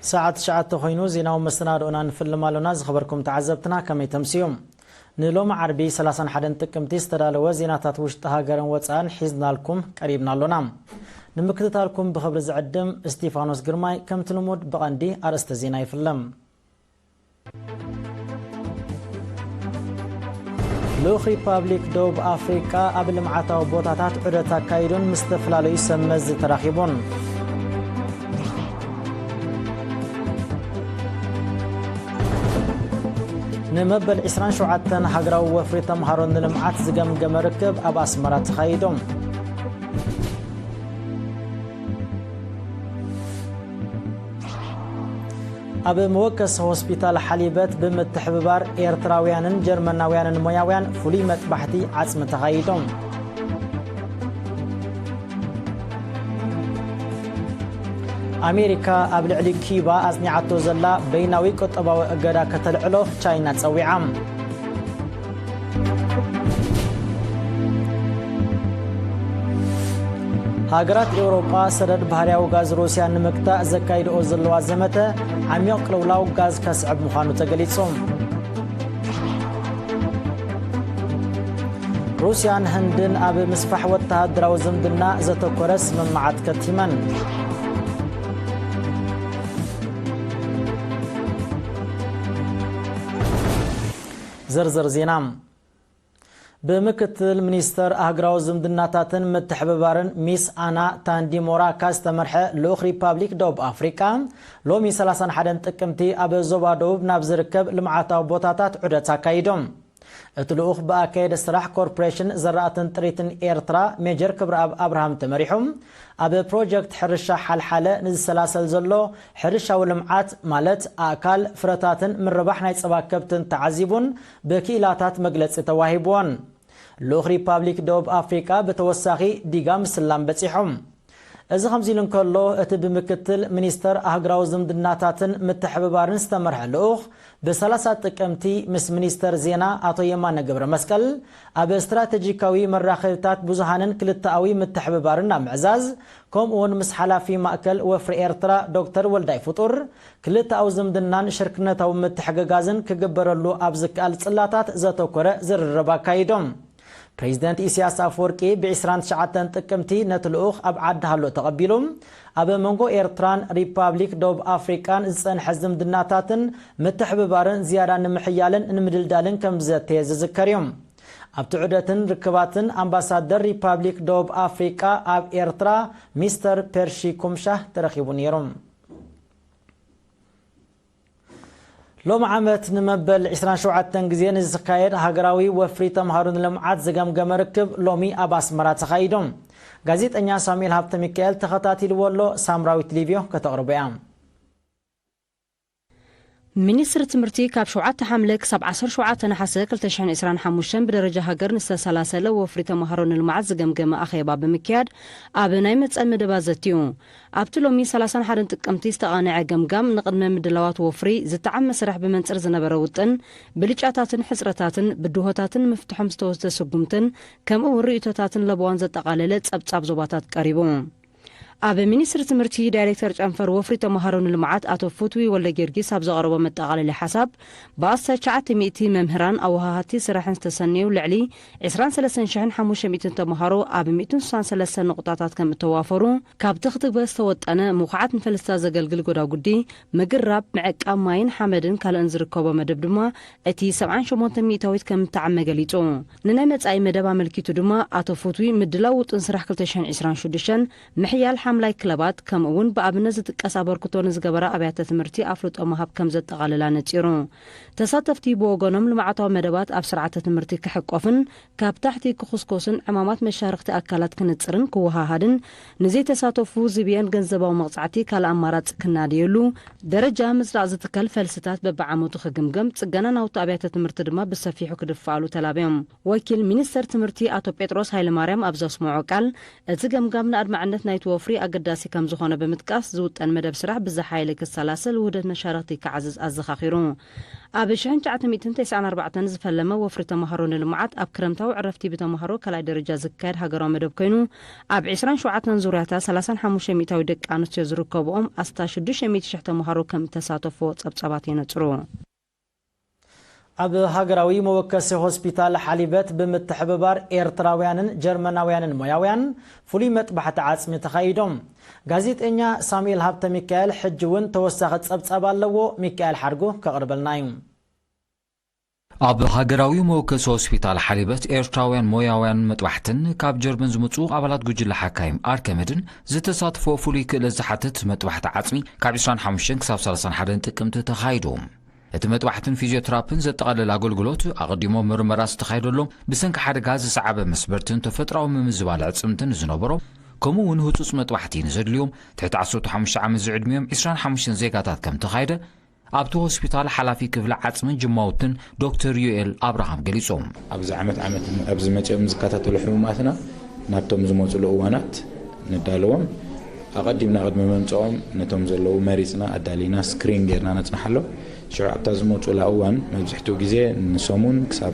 ሰዓት ትሽዓተ ኮይኑ ዜናዊ መሰናድኦና ንፍልም ኣሎና። ዝኸበርኩም ተዓዘብትና ከመይ ተምስዩ? ንሎሚ ዓርቢ ሰላሳን ሓደን ጥቅምቲ ዝተዳለወ ዜናታት ውሽጢ ሃገርን ወፃእን ሒዝናልኩም ቀሪብና ኣሎና። ንምክትታልኩም ብኽብሪ ዝዕድም እስቲፋኖስ ግርማይ። ከምቲ ልሙድ ብቐንዲ ኣርእስተ ዜና ይፍለም። ልኡኽ ሪፓብሊክ ደቡብ ኣፍሪቃ ኣብ ልምዓታዊ ቦታታት ዑደት ኣካይዱን ምስ ዝተፈላለዩ ሰብ መዚ ተራኺቡን። ንመበል ዕስራን ሸውዓተን ሃገራዊ ወፍሪ ተምሃሮ ንልምዓት ዝገምገመ ርክብ ኣብ ኣስመራ ተኻይዱ። ኣብ መወከሲ ሆስፒታል ሓሊበት ብምትሕብባር ኤርትራውያንን ጀርመናውያንን ሞያውያን ፍሉይ መጥባሕቲ ዓጽሚ ተኻይዱ። ኣሜሪካ ኣብ ልዕሊ ኪዩባ ኣጽኒዓቶ ዘላ በይናዊ ቁጠባዊ እገዳ ከተልዕሎ ቻይና ጸዊዓ። ሃገራት ኤውሮጳ ሰደድ ባህርያዊ ጋዝ ሩስያ ንምግታእ ዘካይድኦ ዘለዋ ዘመተ ዓሚቕ ቅልውላው ጋዝ ከስዕብ ምዃኑ ተገሊጹ። ሩስያን ህንድን ኣብ ምስፋሕ ወተሃደራዊ ዝምድና ዘተኮረ ስምምዓት ከቲመን። ዝርዝር ዜና። ብምክትል ሚኒስተር ኣህግራዊ ዝምድናታትን ምትሕብባርን ሚስ ኣና ታንዲሞራካ ዝተመርሐ ልኡኽ ሪፓብሊክ ደቡብ ኣፍሪቃ ሎሚ ሰላሳን ሓደን ጥቅምቲ ኣብ ዞባ ደቡብ ናብ ዝርከብ ልምዓታዊ ቦታታት ዑደት ኣካይዶም። እቲ ልኡኽ ብኣካየደ ስራሕ ኮርፖሬሽን ዘራእትን ጥሪትን ኤርትራ ሜጀር ክብረኣብ ኣብርሃም ተመሪሑ ኣብ ፕሮጀክት ሕርሻ ሓልሓለ ንዝሰላሰል ዘሎ ሕርሻዊ ልምዓት ማለት ኣእካል፣ ፍረታትን ምርባሕ ናይ ጸባ ከብትን ተዓዚቡን ብክኢላታት መግለጺ ተዋሂብዎን። ልኡኽ ሪፓብሊክ ደቡብ ኣፍሪቃ ብተወሳኺ ዲጋ ምስላም በጺሑ። እዚ ከምዚ ኢሉ እንከሎ፣ እቲ ብምክትል ሚኒስተር ኣህግራዊ ዝምድናታትን ምትሕብባርን ዝተመርሐ ልኡኽ ብሰላሳ ጥቅምቲ ምስ ሚኒስተር ዜና ኣቶ የማነ ገብረ መስቀል ኣብ ስትራቴጂካዊ መራኸቢታት ብዙሃንን ክልተኣዊ ምትሕብባርን ኣብ ምዕዛዝ፣ ከምኡ እውን ምስ ሓላፊ ማእከል ወፍሪ ኤርትራ ዶክተር ወልዳይ ፍጡር ክልተኣዊ ዝምድናን ሽርክነታዊ ምትሕግጋዝን ክግበረሉ ኣብ ዝከኣል ጽላታት ዘተኮረ ዝርርብ ኣካይዶም። ፕሬዚደንት ኢሳያስ ኣፈወርቂ ብ ዕስራን ትሽዓተን ጥቅምቲ ነቲ ልኡኽ ኣብ ዓዲ ሃሎ ተቐቢሉ፣ ኣብ መንጎ ኤርትራን ሪፓብሊክ ደቡብ ኣፍሪቃን ዝጸንሐ ዝምድናታትን ምትሕብባርን ዝያዳ ንምሕያልን ንምድልዳልን ከም ዝዘተየ ዝዝከር እዩ። ኣብቲ ዑደትን ርክባትን ኣምባሳደር ሪፓብሊክ ደቡብ ኣፍሪቃ ኣብ ኤርትራ ሚስተር ፐርሺ ኩምሻህ ተረኺቡ ነይሩ። ሎም ዓመት ንመበል ዕስራን ሸውዓተን ግዜ ንዝካየድ ሃገራዊ ወፍሪ ተምሃሮ ንልምዓት ዝገምገመ ርክብ ሎሚ ኣብ ኣስመራ ተኻይዱ። ጋዜጠኛ ሳሙኤል ሃብተ ሚካኤል ተኸታቲልዎ ኣሎ፣ ሳምራዊት ሊብዮ ከተቕርቦ እያ። ሚኒስትሪ ትምህርቲ ካብ ሸውዓተ ሓምለ ክሳብ ዓሰርተ ሸውዓተ ነሓሰ ክልተ ሽሕን ዕስራን ሓሙሽተን ብደረጃ ሃገር ንዝተሰላሰለ ወፍሪ ተምሃሮ ንልምዓት ዝገምገመ ኣኼባ ብምክያድ ኣብ ናይ መጻኢ መደባት ዘትዩ። ኣብቲ ሎሚ ሰላሳን ሓደን ጥቅምቲ ዝተቓነዐ ገምጋም፣ ንቕድመ ምድላዋት ወፍሪ ዝተዓመ ስራሕ ብመንጽር ዝነበረ ውጥን፣ ብልጫታትን ሕጽረታትን ብድሆታትን ንምፍትሖም ዝተወስደ ስጉምትን፣ ከምኡ እውን ርእይቶታትን ለበዋን ዘጠቓለለ ጸብጻብ ዞባታት ቀሪቡ። ኣብ ሚኒስትሪ ትምህርቲ ዳይሬክተር ጨንፈር ወፍሪ ተምሃሮ ንልምዓት ኣቶ ፍትዊ ወልደ ጊዮርጊስ ኣብ ዘቕረቦ መጠቓለሊ ሓሳብ፣ ብኣስታት ትሽዓተ ሚእቲ መምህራን ኣወሃሃድቲ ስራሕን ዝተሰነዩ ልዕሊ ዕስራን ሰለስተን ሽሕን ሓሙሽተ ሚእትን ተምሃሮ ኣብ ሚእትን ስሳን ሰለስተን ንቑጣታት ከም እተዋፈሩ፣ ካብቲ ክትግበር ዝተወጠነ ምኹዓት ንፈልስታት ዘገልግል ጎዳጉዲ፣ ምግራብ፣ ምዕቃብ ማይን ሓመድን ካልእን ዝርከቦ መደብ ድማ እቲ ሰብዓን ሸሞንተን ሚእታዊት ከም እተዓመ ገሊጹ። ንናይ መጻኢ መደብ ኣመልኪቱ ድማ ኣቶ ፍትዊ፣ ምድላው ውጥን ስራሕ ክልተ ሽሕን ዕስራን ሽዱሽተን፣ ምሕያል ሓምላይ ክለባት፣ ከምኡ እውን ብኣብነት ዝጥቀስ ኣበርክቶ ንዝገበራ ኣብያተ ትምህርቲ ኣፍልጦ ምሃብ ከም ዘጠቓልል ኣነጺሩ። ተሳተፍቲ ብወገኖም፣ ልምዓታዊ መደባት ኣብ ስርዓተ ትምህርቲ ክሕቆፍን ካብ ታሕቲ ክኹስኮስን፣ ዕማማት መሻርኽቲ ኣካላት ክንጽርን ክወሃሃድን፣ ንዘይተሳተፉ ዝብየን ገንዘባዊ መቕጻዕቲ ካልእ ኣማራጺ ክናደየሉ፣ ደረጃ ምጽዳቕ ዝትከል ፈልስታት በብዓመቱ ክግምገም፣ ጽገና ናውቲ ኣብያተ ትምህርቲ ድማ ብሰፊሑ ክድፋኣሉ ተላብዮም። ወኪል ሚኒስተር ትምህርቲ ኣቶ ጴጥሮስ ሃይለማርያም ኣብ ዘስምዖ ቃል፣ እቲ ገምጋም ንኣድማዕነት ናይቲ ወፍሪ ኣገዳሲ ከም ዝኾነ ብምጥቃስ፣ ዝውጠን መደብ ስራሕ ብዝሓ ሓይሊ ክሰላሰል፣ ውህደት መሻርኽቲ ክዓዝዝ ኣዘኻኺሩ። ኣብ ሽሕን ትሽዓተ ሚእትን ተስዓን ኣርባዕተን ዝፈለመ ወፍሪ ተምሃሮ ንልምዓት፣ ኣብ ክረምታዊ ዕረፍቲ ብተምሃሮ ካልኣይ ደረጃ ዝካየድ ሃገራዊ መደብ ኮይኑ፣ ኣብ ዕስራን ሸውዓተን ዙርያታት ሰላሳን ሓሙሽተ ሚእታዊ ደቂ ኣንስትዮ ዝርከብኦም ኣስታት ሽዱሽተ ሚእቲ ሽሕ ተምሃሮ ከም እተሳተፍዎ ጸብጻባት የነጽሩ። ኣብ ሃገራዊ መወከሲ ሆስፒታል ሓሊበት ብምትሕብባር ኤርትራውያንን ጀርመናውያንን ሞያውያን ፍሉይ መጥባሕቲ ዓጽሚ ተኻይዶም። ጋዜጠኛ ሳሙኤል ሃብተ ሚካኤል ሕጂ እውን ተወሳኺ ጸብጻብ ኣለዎ። ሚካኤል ሓድጉ ከቕርበልና እዩ። ኣብ ሃገራዊ መወከሲ ሆስፒታል ሓሊበት ኤርትራውያን ሞያውያን መጥባሕትን ካብ ጀርመን ዝመጹ ኣባላት ጉጅለ ሓካይም ኣርከመድን ዝተሳትፎ ፍሉይ ክእለት ዝሓትት መጥባሕቲ ዓጽሚ ካብ ዕስራን ሓሙሽተን ክሳብ ሰላሳን ሓደን ጥቅምቲ ተኻይዱ። እቲ መጥባሕትን ፊዚዮትራፕን ዘጠቓለለ ኣገልግሎት፣ ኣቐዲሞ ምርመራ ዝተኻየደሎም፣ ብሰንኪ ሓደጋ ዝሰዓበ መስበርትን ተፈጥሮኣዊ ምምዝባል ኣዕጽምትን ዝነበሮም፣ ከምኡ እውን ህጹጽ መጥባሕቲ ንዘድልዮም ትሕቲ ዓሰርተ ሓሙሽተ ዓመት ዝዕድሚኦም ዕስራን ሓሙሽተን ዜጋታት ከም ተኻየደ፣ ኣብቲ ሆስፒታል ሓላፊ ክፍሊ ዓጽምን ጅማውትን ዶክተር ዩኤል ኣብርሃም ገሊጾም። ኣብዚ ዓመት ዓመት ኣብዚ መጺኦም ዝከታተሉ ሕሙማትና ናብቶም ዝመጹሉ እዋናት ንዳለዎም። ኣቐዲምና ቅድሚ ምምጽኦም ነቶም ዘለዉ መሪጽና፣ ኣዳሊና፣ ስክሪን ጌርና ነጽንሓሎም። ሽዑ ኣብታ ዝመጹላ እዋን መብዝሕትኡ ግዜ ንሰሙን ክሳብ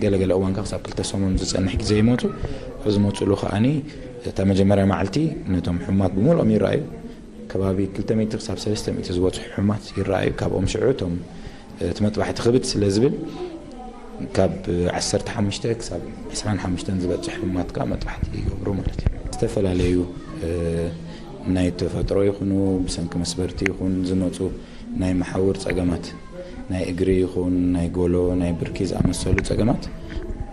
ገለገለ እዋን ከኣ ክሳብ ክልተ ሰሙን ዝጸንሕ ግዜ ይመጹ። ኣብ ዝመጹሉ ከኣኒ እታ መጀመርያ መዓልቲ ነቶም ሕሙማት ብምልኦም ይረኣዩ። ከባቢ ክልተ ሚእቲ ክሳብ ሰለስተ ሚእቲ ዝበጽሑ ሕሙማት ይረኣዩ። ካብኦም ሽዑ እቶም እቲ መጥባሕቲ ክብድ ስለ ዝብል ካብ ዓሰርተ ሓሙሽተ ክሳብ ዕስራን ሓሙሽተን ዝበጽሕ ሕሙማት ከኣ መጥባሕቲ ይገብሩ ማለት እዩ። ዝተፈላለዩ፣ እ፣ ናይ ተፈጥሮ ይኹኑ ብሰንኪ መስበርቲ ይኹን ዝመጹ ናይ መሓውር ጸገማት፣ ናይ እግሪ ይኹን ናይ ጎሎ፣ ናይ ብርኪ ዝኣመሰሉ ጸገማት፣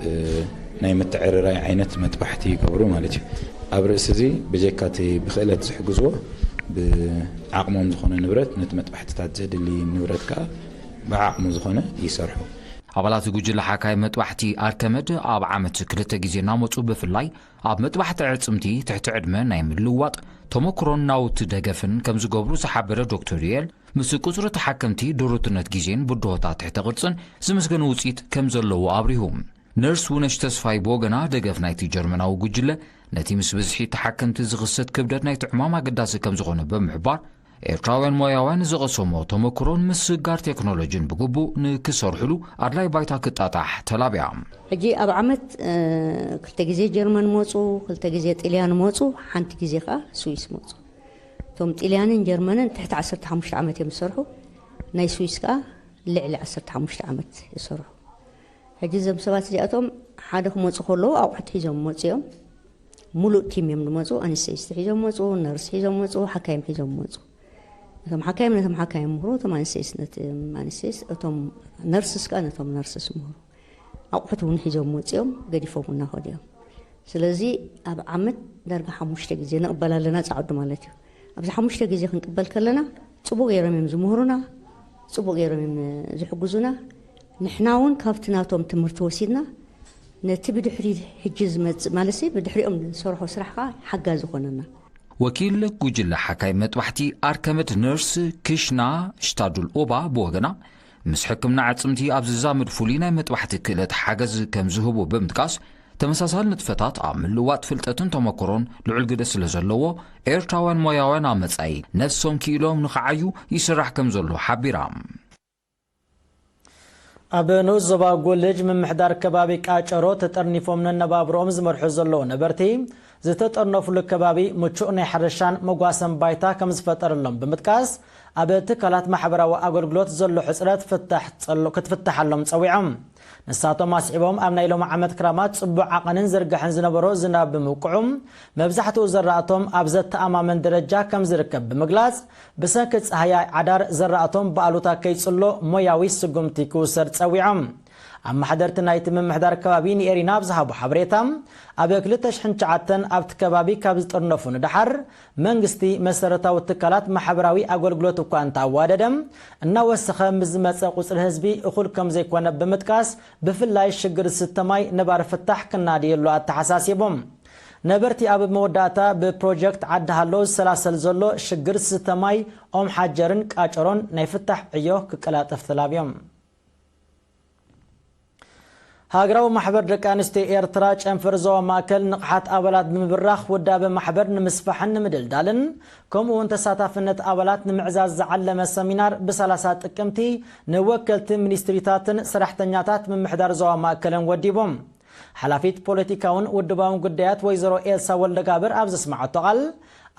እ፣ ናይ ምትዕርራይ ዓይነት መጥባሕቲ ይገብሩ ማለት እዩ። ኣብ ርእሲ እዚ ብጀካ እቲ ብክእለት ዝሕግዝዎ ብዓቕሞም ዝኾነ ንብረት፣ ነቲ መጥባሕትታት ዘድሊ ንብረት ከኣ ብዓቕሙ ዝኾነ ይሰርሑ። ኣባላት ጉጅለ ሓካይ መጥባሕቲ ኣርከመድ ኣብ ዓመት ክልተ ግዜ እናመጹ ብፍላይ ኣብ መጥባሕቲ ኣዕጽምቲ ትሕቲ ዕድመ ናይ ምልዋጥ ተመክሮን ናውቲ ደገፍን ከም ዝገብሩ ዝሓበረ ዶክተር ዩኤል፣ ምስ ቁጽሪ ተሓከምቲ ድሩትነት ግዜን ብድሆታት ትሕተ ቅርጽን ዝምስገን ውጽኢት ከም ዘለዎ ኣብሪሁ። ነርስ ውነሽ ተስፋይ ብወገና፣ ደገፍ ናይቲ ጀርመናዊ ጉጅለ ነቲ ምስ ብዝሒ ተሓከምቲ ዝኽሰት ክብደት ናይቲ ዕማም ኣገዳሲ ከም ዝኾነ ብምሕባር፣ ኤርትራውያን ሞያውያን ዝቐሰሞ ተመክሮን ምስጋር ቴክኖሎጂን ብግቡእ ንክሰርሕሉ ኣድላይ ባይታ ክጣጣሕ ተላብያ። ሕጂ ኣብ ዓመት፣ እ፣ ክልተ ግዜ ጀርመን መጹ፣ ክልተ ግዜ ጥልያን መጹ፣ ሓንቲ ግዜ ከኣ ስዊስ መጹ። እቶም ጥልያንን ጀርመንን ትሕቲ ዓሰርተ ሓሙሽተ ዓመት እዮም ዝሰርሑ። ናይ ስዊስ ከኣ ልዕሊ ዓሰርተ ሓሙሽተ ዓመት ይሰርሑ። ሕጂ እዞም ሰባት እዚኣቶም ሓደ ክመጹ ከለዉ ኣቑሑት ሒዞም መጹ እዮም። ሙሉእ ቲም እዮም ዝመጹ። ኣነስተይቲ ሒዞም መጹ፣ ነርስ ሒዞም መጹ፣ ሓካይም ሒዞም መጹ። እቶም ሓካይም ነቶም ሓካይም ምህሩ፣ እቶም ኣነስተይቲ ነቶም ኣነስተይቲ፣ እቶም ነርስስ ከኣ ነቶም ነርስስ ምህሩ። ኣቑሑት እውን ሒዞም መጺኦም ገዲፎም እናኸዱ እዮም። ስለዚ ኣብ ዓመት ዳርጋ ሓሙሽተ ግዜ ንቕበል ኣለና ጻዕዱ ማለት እዩ። ኣብዚ ሓሙሽተ ግዜ ክንቅበል ከለና ጽቡቕ ገይሮም እዮም ዝምህሩና፣ ጽቡቕ ገይሮም እዮም ዝሕግዙና። ንሕና እውን ካብቲ ናቶም ትምህርቲ ወሲድና ነቲ ብድሕሪ ሕጂ ዝመጽእ ማለትሲ ብድሕሪኦም ንሰርሖ ስራሕ ከዓ ሓጋዚ ይኾነና። ወኪል ጉጅለ ሓካይ መጥባሕቲ ኣርከመድ ነርስ ክሽና ሽታዱል ኦባ ብወገና፣ ምስ ሕክምና ኣዕጽምቲ ኣብ ዝዛመድ ፍሉይ ናይ መጥባሕቲ ክእለት ሓገዝ ከም ዝህቡ ብምጥቃስ፣ ተመሳሳሊ ንጥፈታት ኣብ ምልዋጥ ፍልጠትን ተመክሮን ልዑል ግደ ስለ ዘለዎ፣ ኤርትራውያን ሞያውያን ኣብ መጻኢ ነፍሶም ክኢሎም ንኽዓዩ ይስራሕ ከም ዘሎ ሓቢራ። ኣብ ንኡስ ዞባ ጎልጅ ምምሕዳር ከባቢ ቃጨሮ ተጠርኒፎም ነነባብሮኦም ዝመርሑ ዘለዉ ነበርቲ፣ ዝተጠርነፍሉ ከባቢ ምቹእ ናይ ሕርሻን መጓሰን ባይታ ከም ዝፈጠረሎም ብምጥቃስ፣ ኣብ ትካላት ማሕበራዊ ኣገልግሎት ዘሎ ሕጽረት ፍታሕ ጸሎ-፣ ክትፍታሓሎም ጸዊዖም። ንሳቶም ኣስዒቦም፣ ኣብ ናይ ሎሚ ዓመት ክራማት ጽቡቕ ዓቐንን ዝርጋሕን ዝነበሮ ዝናብ ብምብቅዑ፣ መብዛሕትኡ ዘራእቶም ኣብ ዘተኣማምን ደረጃ ከም ዝርከብ ብምግላጽ፣ ብሰንኪ ጸሃያይ ዓዳር ዘራእቶም ብኣሉታ ከይጽሎ ሞያዊ ስጉምቲ ክውሰድ ጸዊዖም። ኣመሓደርቲ ናይቲ ምምሕዳር ከባቢ ንኤሪና ኣብ ዝሃቦ ሓበሬታ፣ ኣብ ክልተ ሽሕን ትሽዓተን ኣብቲ ከባቢ ካብ ዝጥርነፉ ንደሓር፣ መንግስቲ መሰረታዊ ትካላት ማሕበራዊ ኣገልግሎት እኳ እንተኣዋደደ፣ እናወሰኸ ምስ ዝመጸ ቁጽሪ ህዝቢ እኹል ከም ዘይኮነ ብምጥቃስ፣ ብፍላይ ሽግር ዝስተ ማይ ነባሪ ፍታሕ ክናድየሉ ኣተሓሳሲቦም። ነበርቲ ኣብ መወዳእታ ብፕሮጀክት ዓዲ ሃሎ ዝሰላሰል ዘሎ ሽግር ዝስተ ማይ ኦም ሓጀርን ቃጨሮን ናይ ፍታሕ ዕዮ ክቀላጠፍ ተላብዮም። ሃገራዊ ማሕበር ደቂ ኣንስትዮ ኤርትራ ጨንፈር ዞባ ማእከል ንቕሓት ኣባላት ብምብራኽ ውዳበ ማሕበር ንምስፋሕን ንምድልዳልን ከምኡ እውን ተሳታፍነት ኣባላት ንምዕዛዝ ዝዓለመ ሰሚናር ብ30 ጥቅምቲ ንወከልቲ ሚኒስትሪታትን ሰራሕተኛታት ምምሕዳር ዞባ ማእከልን ወዲቦም። ሓላፊት ፖለቲካውን ውድባውን ጉዳያት ወይዘሮ ኤልሳ ወልደጋብር ኣብ ዘስማዓቶ ቃል፣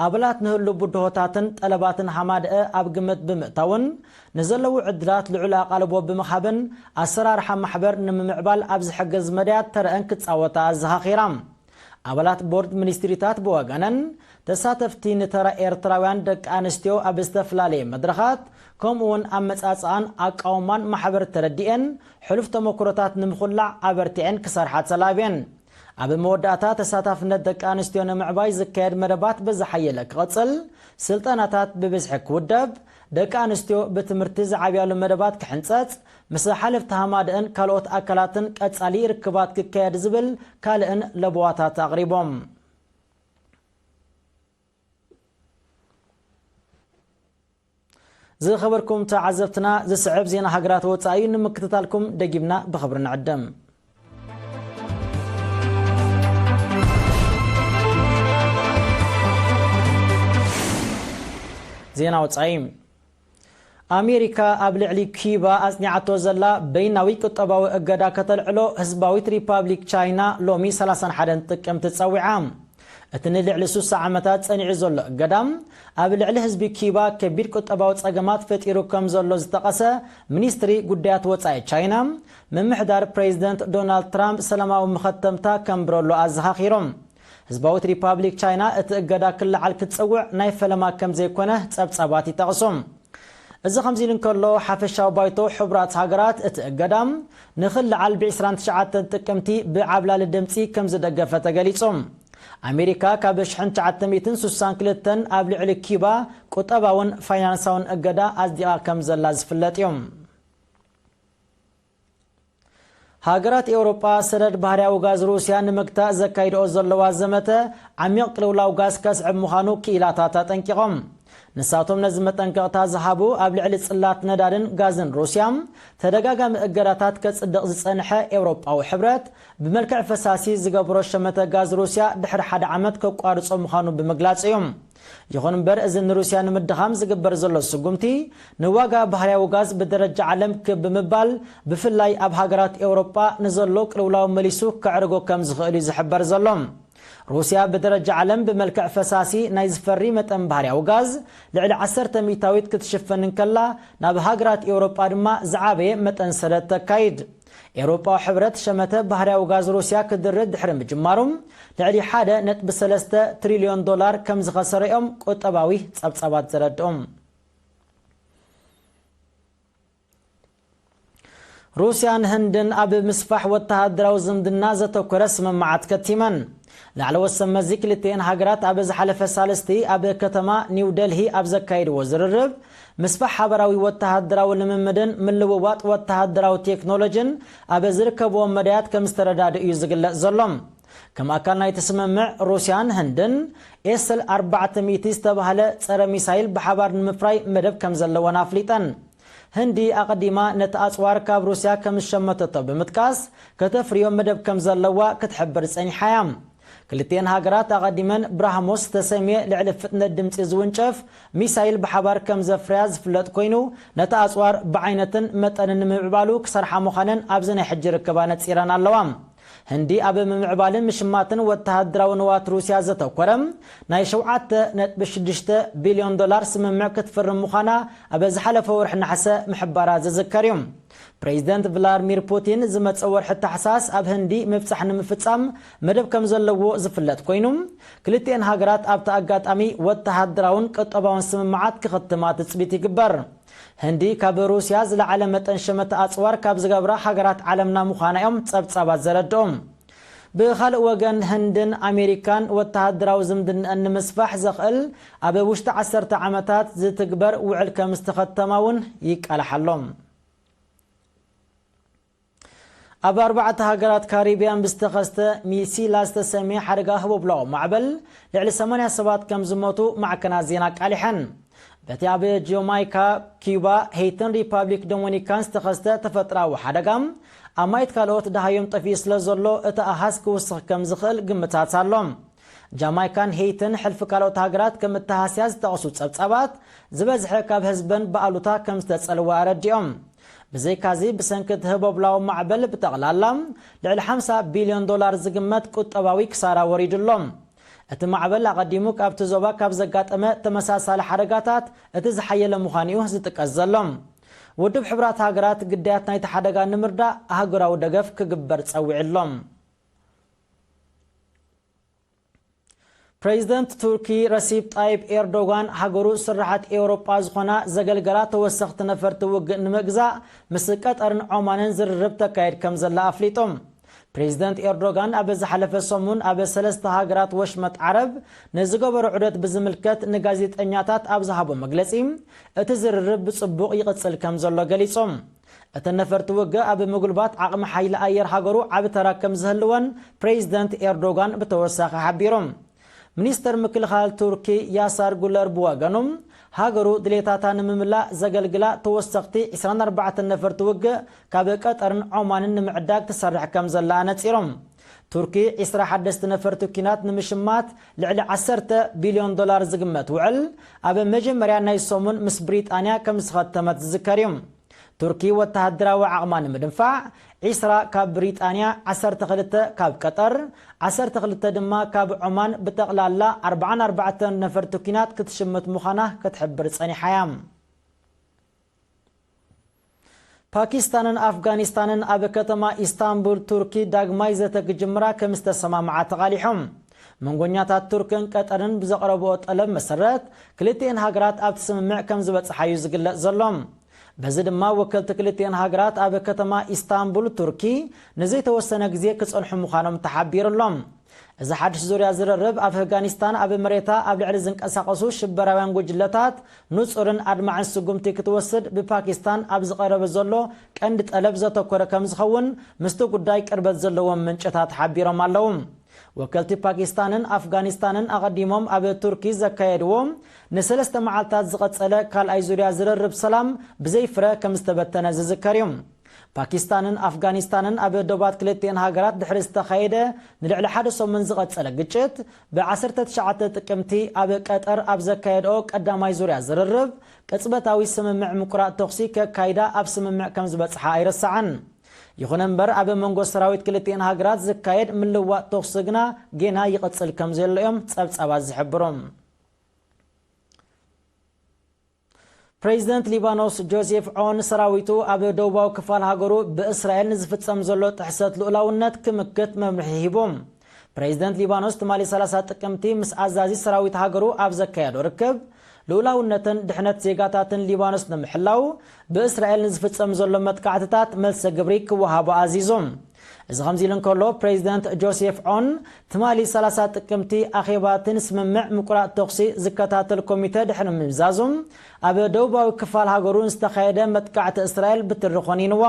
ኣባላት ንህሉ ብድሆታትን ጠለባትን ሃማደአ ኣብ ግምት ብምእታውን ንዘለዉ ዕድላት ልዑል ኣቓልቦ ብምሃብን ኣሰራርሓ ማሕበር ንምምዕባል ኣብ ዝሕግዝ መዳያት ተረአን ክጻወታ ኣዘኻኺራ። ኣባላት ቦርድ ሚኒስትሪታት ብወገነን ተሳተፍቲ ንተራ ኤርትራውያን ደቂ ኣንስትዮ ኣብ ዝተፈላለየ መድረኻት ከምኡ እውን ኣመጻጽኣን ኣቃውማን ማሕበር ተረዲኤን ሕሉፍ ተመክሮታት ንምኹላዕ ኣበርቲዐን ክሰርሓ ተላብየን። ኣብ መወዳእታ ተሳታፍነት ደቂ ኣንስትዮ ንምዕባይ ዝካየድ መደባት ብዝሓየለ ክቕጽል፣ ስልጠናታት ብብዝሒ ክውደብ፣ ደቂ ኣንስትዮ ብትምህርቲ ዝዓብያሉ መደባት ክሕንጸጽ፣ ምስ ሓለፍቲ ሃማደእን ካልኦት ኣካላትን ቀጻሊ ርክባት ክካየድ ዝብል ካልእን ለበዋታት ኣቕሪቦም። ዝኸበርኩም ተዓዘብትና፣ ዝስዕብ ዜና ሃገራት ወጻኢ ንምክትታልኩም ደጊምና ብኽብሪ ንዕድም። ዜና ወጻኢ። ኣሜሪካ ኣብ ልዕሊ ኪባ ኣጽኒዓቶ ዘላ በይናዊ ቁጠባዊ እገዳ ከተልዕሎ ህዝባዊት ሪፓብሊክ ቻይና ሎሚ ሰላሳን ሓደን ጥቅምቲ ጸዊዓ። እቲ ንልዕሊ ሱሳ ዓመታት ጸኒዑ ዘሎ እገዳ፣ ኣብ ልዕሊ ህዝቢ ኪባ ከቢድ ቁጠባዊ ጸገማት ፈጢሩ ከም ዘሎ ዝጠቐሰ ሚኒስትሪ ጉዳያት ወጻኢ ቻይና፣ ምምሕዳር ፕሬዚደንት ዶናልድ ትራምፕ ሰላማዊ መኸተምታ ከምብረሉ ኣዘኻኺሮም። ህዝባዊት ሪፓብሊክ ቻይና እቲ እገዳ ክለዓል ክትጸውዕ ናይ ፈለማ ከም ዘይኮነ ጸብጻባት ይጠቕሱ። እዚ ከምዚ ኢሉ እንከሎ፣ ሓፈሻዊ ባይቶ ሕቡራት ሃገራት እቲ እገዳ ንኽለዓል ብ29 ጥቅምቲ ብዓብላሊ ድምጺ ከም ዝደገፈ ተገሊጹ። ኣሜሪካ ካብ ሽሕን ትሽዓተ ሚእትን ሱሳን ክልተን ኣብ ልዕሊ ኪባ ቁጠባውን ፋይናንሳውን እገዳ ኣጽዲቓ ከም ዘላ ዝፍለጥ እዩ። ሃገራት ኤውሮጳ ሰደድ ባህርያዊ ጋዝ ሩስያ ንምግታእ ዘካይድኦ ዘለዋ ዘመተ ዓሚቕ ቅልውላው ጋዝ ከስዕብ ምዃኑ ክኢላታት ኣጠንቂቖም። ንሳቶም ነዚ መጠንቀቕታ ዝሃቡ ኣብ ልዕሊ ጽላት ነዳድን ጋዝን ሩስያ ተደጋጋሚ እገዳታት ከጽድቕ ዝጸንሐ ኤውሮጳዊ ሕብረት ብመልክዕ ፈሳሲ ዝገብሮ ሸመተ ጋዝ ሩስያ ድሕሪ ሓደ ዓመት ከቋርጾ ምዃኑ ብምግላጽ እዩ። ይኹን እምበር፣ እዚ ንሩስያ ንምድኻም ዝግበር ዘሎ ስጉምቲ ንዋጋ ባህርያዊ ጋዝ ብደረጃ ዓለም ክብ ብምባል፣ ብፍላይ ኣብ ሃገራት ኤውሮጳ ንዘሎ ቅልውላው መሊሱ ከዕርጎ ከም ዝኽእል እዩ ዝሕበር ዘሎ። ሩስያ ብደረጃ ዓለም ብመልክዕ ፈሳሲ ናይ ዝፈሪ መጠን ባህርያዊ ጋዝ ልዕሊ ዓሰርተ ሚእታዊት ክትሽፍን እንከላ፣ ናብ ሃገራት ኤውሮጳ ድማ ዝዓበየ መጠን ሰደድ ተካይድ። ኤውሮጳዊ ሕብረት ሸመተ ባህርያዊ ጋዝ ሩስያ ክድርት ድሕሪ ምጅማሩ፣ ልዕሊ ሓደ ነጥቢ ሰለስተ ትሪልዮን ዶላር ከም ዝኸሰረ እዮም ቁጠባዊ ጸብጻባት ዘረድኡ። ሩስያን ህንድን ኣብ ምስፋሕ ወተሃደራዊ ዝምድና ዘተኮረ ስምምዓት ከቲመን። ላዕለዎት ሰብ መዚ ክልቲኤን ሃገራት ኣብ ዝሓለፈ ሳልስቲ ኣብ ከተማ ኒው ደልሂ ኣብ ዘካየድዎ ዝርርብ፣ ምስፋሕ ሓበራዊ ወተሃደራዊ ልምምድን ምልውዋጥ ወተሃደራዊ ቴክኖሎጂን ኣብ ዝርከብዎም መዳያት ከም ዝተረዳድኡ እዩ ዝግለጽ ዘሎ። ከም ኣካል ናይቲ ስምምዕ፣ ሩስያን ህንድን ኤስል ኣርባዕተ ሚእቲ ዝተባህለ ጸረ ሚሳይል ብሓባር ንምፍራይ መደብ ከም ዘለወን ኣፍሊጠን። ህንዲ ኣቐዲማ ነቲ ኣጽዋር ካብ ሩስያ ከም ዝሸመተቶ ብምጥቃስ፣ ከተፍርዮ መደብ ከም ዘለዋ ክትሕብር ጸኒሓ እያ። ክልቲኤን ሃገራት ኣቐዲመን ብራህሞስ ዝተሰምየ ልዕሊ ፍጥነት ድምጺ ዝውንጨፍ ሚሳይል ብሓባር ከም ዘፍረያ ዝፍለጥ ኮይኑ፣ ነቲ ኣጽዋር ብዓይነትን መጠንን ንምምዕባሉ ክሰርሓ ምዃነን ኣብዚ ናይ ሕጂ ርክባ ነጺረን ኣለዋ። ህንዲ ኣብ ምምዕባልን ምሽማትን ወተሃደራዊ ንዋት ሩስያ ዘተኮረ ናይ ሸውዓተ ነጥቢ ሽዱሽተ ቢልዮን ዶላር ስምምዕ ክትፍርም ምዃና ኣብ ዝሓለፈ ወርሒ ነሓሰ ምሕባራ ዝዝከር እዩ። ፕሬዚደንት ቭላድሚር ፑቲን ዝመጸ ወርሒ ታሕሳስ ኣብ ህንዲ ምብጻሕ ንምፍጻም መደብ ከም ዘለዎ ዝፍለጥ ኮይኑ፣ ክልቲኤን ሃገራት ኣብቲ ኣጋጣሚ ወተሃደራውን ቁጠባውን ስምምዓት ክኽትማ ትጽቢት ይግበር። ህንዲ ካብ ሩስያ ዝለዓለ መጠን ሸመተ ኣጽዋር ካብ ዝገብራ ሃገራት ዓለምና ምዃና እዮም ጸብጻባት ዘረድኦም። ብኻልእ ወገን፣ ህንድን ኣሜሪካን ወተሃደራዊ ዝምድንአን ንምስፋሕ ዘኽእል ኣብ ውሽጢ ዓሰርተ ዓመታት ዝትግበር ውዕል ከም ዝተኸተማ እውን ይቃላሕ ኣሎ። ኣብ ኣርባዕተ ሃገራት ካሪብያን ብዝተኸስተ ሚሲላ ዝተሰምየ ሓደጋ ህቦብላዊ ማዕበል ልዕሊ ሰማንያ ሰባት ከም ዝሞቱ ማዕከናት ዜና ኣቃሊሐን። እቲ ኣብ ጃማይካ፣ ኪዩባ፣ ሄይትን ሪፓብሊክ ዶሚኒካን ዝተኸስተ ተፈጥሮኣዊ ሓደጋ፣ ኣማኢት ካልኦት ደሃዮም ጠፊኡ ስለ ዘሎ፣ እቲ ኣሃዝ ክውስኽ ከም ዝኽእል ግምታት ኣሎ። ጃማይካን ሄይትን፣ ሕልፊ ካልኦት ሃገራት ከም እተሃስያ ዝጠቕሱ ጸብጻባት፣ ዝበዝሐ ካብ ህዝበን ብኣሉታ ከም ዝተጸልዋ ኣረዲኦም። ብዘይካዚ፣ ብሰንኪ እቲ ህቦብላዊ ማዕበል ብጠቕላላ ልዕሊ ሓምሳ ቢልዮን ዶላር ዝግመት ቁጠባዊ ክሳራ ወሪዱ ኣሎ። እቲ ማዕበል ኣቐዲሙ ካብቲ ዞባ ካብ ዘጋጠመ ተመሳሳሊ ሓደጋታት እቲ ዝሓየለ ምዃኑ እዩ ዝጥቀስ ዘሎ። ውድብ ሕቡራት ሃገራት ግዳያት ናይቲ ሓደጋ ንምርዳእ ኣህጉራዊ ደገፍ ክግበር ጸዊዑ ኣሎ። ፕሬዚደንት ቱርኪ ረሲፕ ጣይብ ኤርዶጋን፣ ሃገሩ ስራሓት ኤውሮጳ ዝኾና ዘገልገላ ተወሰኽቲ ነፈርቲ ውግእ ንምግዛእ ምስ ቀጠርን ዖማንን ዝርርብ ተካይድ ከም ዘላ ኣፍሊጡ። ፕሬዚደንት ኤርዶጋን ኣብ ዝሓለፈ ሰሙን ኣብ ሰለስተ ሃገራት ወሽመጥ ዓረብ ንዝገበሮ ዑደት ብዝምልከት ንጋዜጠኛታት ኣብ ዝሃቦ መግለጺ፣ እቲ ዝርርብ ብጽቡቕ ይቕጽል ከም ዘሎ ገሊጹ። እተን ነፈርቲ ውግእ ኣብ ምጉልባት ዓቕሚ ሓይሊ ኣየር ሃገሩ ዓቢ ተራ ከም ዝህልወን ፕሬዚደንት ኤርዶጋን ብተወሳኺ ሓቢሩ። ሚኒስተር ምክልኻል ቱርኪ ያሳር ጉለር ብወገኑ፣ ሃገሩ ድሌታታ ንምምላእ ዘገልግላ ተወሰኽቲ ዕስራን ኣርባዕተን ነፈርቲ ውግእ ካብ ቀጠርን ዖማንን ንምዕዳግ ትሰርሕ ከም ዘላ ኣነጺሩ። ቱርኪ ዕስራ ሓደስቲ ነፈርቲ ኲናት ንምሽማት ልዕሊ ዓሰርተ ቢልዮን ዶላር ዝግመት ውዕል ኣብ መጀመርያ ናይ ሰሙን ምስ ብሪጣንያ ከም ዝኸተመት ዝዝከር እዩ። ቱርኪ ወተሃደራዊ ዓቕማ ንምድንፋዕ፣ ዕስራ ካብ ብሪጣንያ፣ ዓሰርተ ክልተ ካብ ቀጠር፣ ዓሰርተ ክልተ ድማ ካብ ዖማን፣ ብጠቕላላ ኣርብዓን ኣርባዕተን ነፈርቲ ኲናት ክትሽምት ምዃና ክትሕብር ጸኒሓ እያ። ፓኪስታንን ኣፍጋኒስታንን ኣብ ከተማ ኢስታንቡል ቱርኪ ዳግማይ ዘተ ክጅምራ ከም ዝተሰማምዓ ተቓሊሖም። መንጎኛታት ቱርክን ቀጠርን ብዘቕረብኦ ጠለብ መሰረት፣ ክልቲኤን ሃገራት ኣብቲ ስምምዕ ከም ዝበጽሓ እዩ ዝግለጽ ዘሎ። በዚ ድማ ወከልቲ ክልቲኤን ሃገራት ኣብ ከተማ ኢስታንቡል ቱርኪ ንዘይተወሰነ ግዜ ክጸንሑ ምዃኖም ተሓቢሩ ኣሎ። እዚ ሓድሽ ዙርያ ዝርርብ ኣፍጋኒስታን ኣብ መሬታ ኣብ ልዕሊ ዝንቀሳቐሱ ሽበራውያን ጉጅለታት ንጹርን ኣድማዕን ስጉምቲ ክትወስድ ብፓኪስታን ኣብ ዝቐረበ ዘሎ ቀንዲ ጠለብ ዘተኮረ ከም ዝኸውን ምስቲ ጉዳይ ቅርበት ዘለዎም ምንጭታት ሓቢሮም ኣለዉ። ወከልቲ ፓኪስታንን ኣፍጋኒስታንን ኣቐዲሞም ኣብ ቱርኪ ዘካየድዎ ንሰለስተ መዓልታት ዝቐጸለ ካልኣይ ዙርያ ዝርርብ ሰላም ብዘይፍረ ከም ዝተበተነ ዝዝከር እዩ። ፓኪስታንን ኣፍጋኒስታንን ኣብ ዶባት ክልቲኤን ሃገራት ድሕሪ ዝተኻየደ ንልዕሊ ሓደ ሰሙን ዝቐጸለ ግጭት፣ ብ ዓሰርተ ትሽዓተ ጥቅምቲ ኣብ ቀጠር ኣብ ዘካየድኦ ቀዳማይ ዙርያ ዝርርብ፣ ቅጽበታዊ ስምምዕ ምቁራጽ ተኹሲ ከካይዳ ኣብ ስምምዕ ከም ዝበጽሓ ኣይርሳዕን። ይኹን እምበር፣ ኣብ መንጎ ሰራዊት ክልቲኤን ሃገራት ዝካየድ ምልዋጥ ተኹሲ ግና ጌና ይቕጽል ከም ዘሎ እዮም ጸብጻባት ዝሕብሩ። ፕሬዚደንት ሊባኖስ ጆሴፍ ዖን፣ ሰራዊቱ ኣብ ደቡባዊ ክፋል ሃገሩ ብእስራኤል ንዝፍጸም ዘሎ ጥሕሰት ልኡላውነት ክምክት መምርሒ ሂቡ። ፕሬዚደንት ሊባኖስ ትማሊ ሰላሳ ጥቅምቲ ምስ ኣዛዚ ሰራዊት ሃገሩ ኣብ ዘካየዶ ርክብ፣ ልኡላውነትን ድሕነት ዜጋታትን ሊባኖስ ንምሕላው ብእስራኤል ንዝፍጸም ዘሎ መጥቃዕትታት መልሰ ግብሪ ክወሃቦ ኣዚዙ። እዚ ከምዚ ኢሉ እንከሎ፣ ፕሬዚደንት ጆሴፍ ዖን ትማሊ ሰላሳ ጥቅምቲ ኣኼባትን ስምምዕ ምቁራጽ ተኹሲ ዝከታተል ኮሚተ ድሕሪ ምምዛዙ፣ ኣብ ደቡባዊ ክፋል ሃገሩ ንዝተኻየደ መጥቃዕቲ እስራኤል ብትሪ ኮኒንዎ።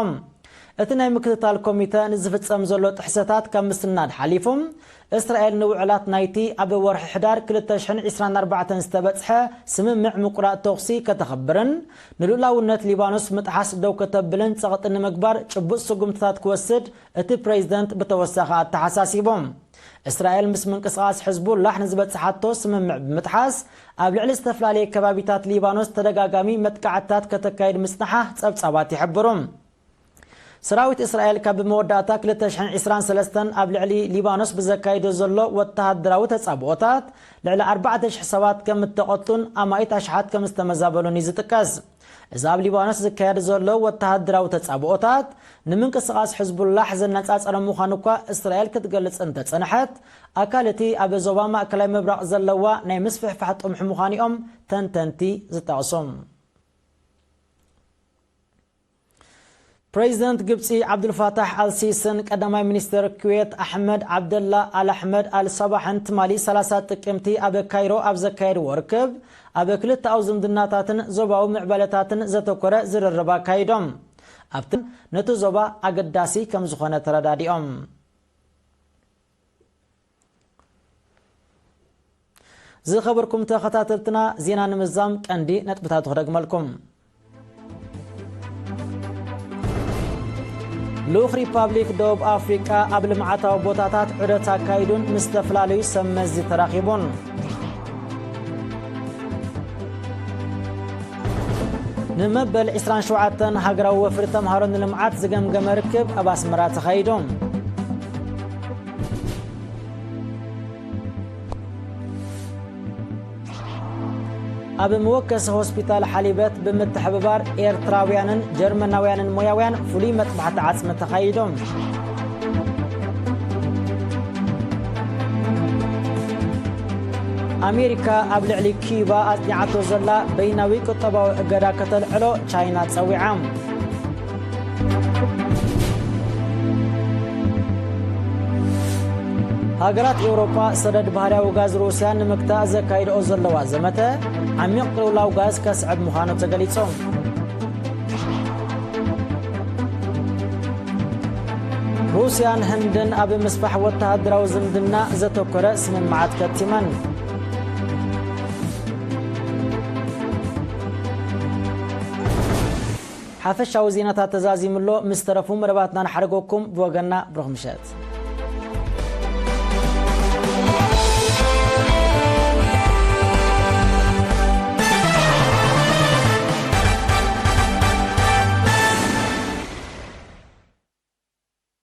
እቲ ናይ ምክትታል ኮሚተ ንዝፍጸም ዘሎ ጥሕሰታት ካብ ምስናድ ሓሊፉ፣ እስራኤል ንውዕላት ናይቲ ኣብ ወርሒ ሕዳር ክልተ ሽሕን ዕስራን ኣርባዕተን ዝተበጽሐ ስምምዕ ምቁራጽ ተኹሲ ከተኽብርን ንልኡላውነት ሊባኖስ ምጥሓስ ደው ከተብልን ጸቕጢ ንምግባር ጭቡጥ ስጉምትታት ክወስድ እቲ ፕሬዚደንት ብተወሳኺ ኣተሓሳሲቡ። እስራኤል ምስ ምንቅስቓስ ሕዝቡላሕ ንዝበጽሓቶ ስምምዕ ብምጥሓስ፣ ኣብ ልዕሊ ዝተፈላለየ ከባቢታት ሊባኖስ ተደጋጋሚ መጥቃዕትታት ከተካይድ ምጽንሓ ጸብጻባት ይሕብሩ። ሰራዊት እስራኤል ካብ መወዳእታ ክልተ ሽሕን ዕስራን ሰለስተን ኣብ ልዕሊ ሊባኖስ ብዘካይዶ ዘሎ ወተሃደራዊ ተጻብኦታት፣ ልዕሊ ኣርባዕተ ሽሕ ሰባት ከም እተቐትሉን ኣማኢት ኣሽሓት ከም ዝተመዛበሉን እዩ ዝጥቀስ። እዚ ኣብ ሊባኖስ ዝካየድ ዘሎ ወተሃደራዊ ተጻብኦታት፣ ንምንቅስቓስ ሕዝቡላሕ ዘነጻጸረ ምዃኑ እኳ እስራኤል ክትገልጽ እንተጸንሐት፣ ኣካል እቲ ኣብ ዞባ ማእከላይ ምብራቕ ዘለዋ ናይ ምስፍሕፋሕ ጥምሑ ምዃኑ እዮም ተንተንቲ ዝጠቕሱ። ፕሬዚደንት ግብጺ ዓብዱልፋታሕ ኣልሲስን ቀዳማይ ሚኒስተር ኩዌት ኣሕመድ ዓብደላ ኣል ኣሕመድ ኣል ሰባሕን ትማሊ ሰላሳ ጥቅምቲ ኣብ ካይሮ ኣብ ዘካየድዎ ርክብ፣ ኣብ ክልተኣዊ ዝምድናታትን ዞባዊ ምዕባለታትን ዘተኮረ ዝርርብ ኣካይዶም። ኣብቲ ነቲ ዞባ ኣገዳሲ ከም ዝኾነ ተረዳዲኦም። ዝኸበርኩም ተኸታተልትና፣ ዜና ንምዛም ቀንዲ ነጥብታቱ ክደግመልኩም። ልኡኽ ሪፓብሊክ ደቡብ ኣፍሪቃ ኣብ ልምዓታዊ ቦታታት ዑደት ኣካይዱን ምስ ዝተፈላለዩ ሰብ መዚ ተራኺቡን። ንመበል ዕስራን ሸውዓተን ሃገራዊ ወፍሪ ተምሃሮ ንልምዓት ዝገምገመ ርክብ ኣብ ኣስመራ ተኻይዱ። ኣብ መወከሲ ሆስፒታል ሓሊበት ብምትሕብባር ኤርትራውያንን ጀርመናውያንን ሞያውያን ፍሉይ መጥባሕቲ ዓጽሚ ተኻይዶም። ኣሜሪካ ኣብ ልዕሊ ኪዩባ ኣጽኒዓቶ ዘላ በይናዊ ቁጠባዊ እገዳ ከተልዕሎ ቻይና ጸዊዓ። ሃገራት ኤውሮጳ ሰደድ ባህርያዊ ጋዝ ሩስያ ንምግታእ ዘካይድኦ ዘለዋ ዘመተ ዓሚቕ ቅልውላው ጋዝ ከስዕብ ምዃኑ ተገሊጹ። ሩስያን ህንድን ኣብ ምስፋሕ ወተሃደራዊ ዝምድና ዘተኮረ ስምምዓት ከቲመን። ሓፈሻዊ ዜናታት ተዛዚሙ ኣሎ። ምስ ተረፉ መደባትና ንሓደገኩም። ብወገንና ብሩኽ ምሸት።